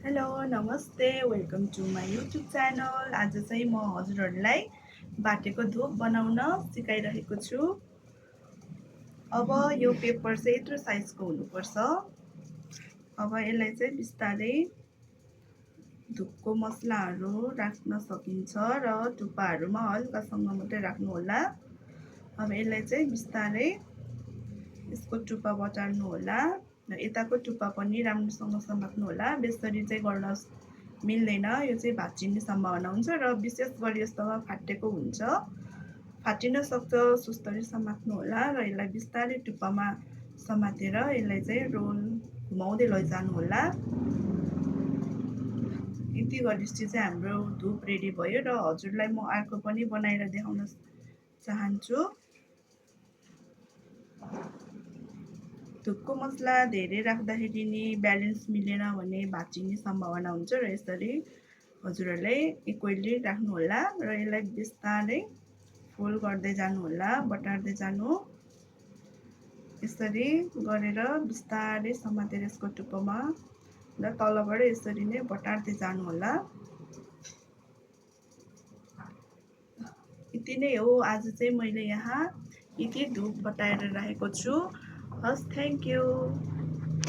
Hello नमस्ते welcome to my YouTube channel. आज चाहिँ म हजुरहरूलाई बाटेको धुप बनाउन सिकाइरहेको छु। अब यो पेपर चाहिँ यत्रो साइजको हुनुपर्छ। अब यसलाई चाहिँ बिस्तारै धुपको मसलाहरू राख्न सकिन्छ र टुप्पाहरूमा हल्कासँग मात्रै राख्नु होला। अब यसलाई चाहिँ बिस्तारै यसको टुप्पा बटार्नु होला र यताको टुप्पा पनि राम्रोसँग समात्नु होला। बेसरी चाहिँ गर्न मिल्दैन, यो चाहिँ भाँचिने सम्भावना हुन्छ र विशेष गरी यस्तोमा फाटेको हुन्छ, फाटिन सक्छ। सुस्तरी समात्नु होला र यसलाई बिस्तारै टुप्पामा समातेर यसलाई चाहिँ रोल घुमाउँदै लैजानु होला। यति गरेपछि चाहिँ हाम्रो धुप रेडी भयो र हजुरलाई म अर्को पनि बनाएर देखाउन चाहन्छु। धुपको मसला धेरै राख्दाखेरि नि ब्यालेन्स मिलेन भने भाँचिने सम्भावना हुन्छ र यसरी हजुरहरूले इक्वली राख्नु होला र यसलाई बिस्तारै फोल्ड गर्दै जानु होला, बटार्दै जानु। यसरी गरेर बिस्तारै समातेर यसको टुप्पोमा र तलबाट यसरी नै बटार्दै जानु होला। यति नै हो। आज चाहिँ मैले यहाँ यति धुप बटाएर राखेको छु। हस्, थ्याङ्क यू।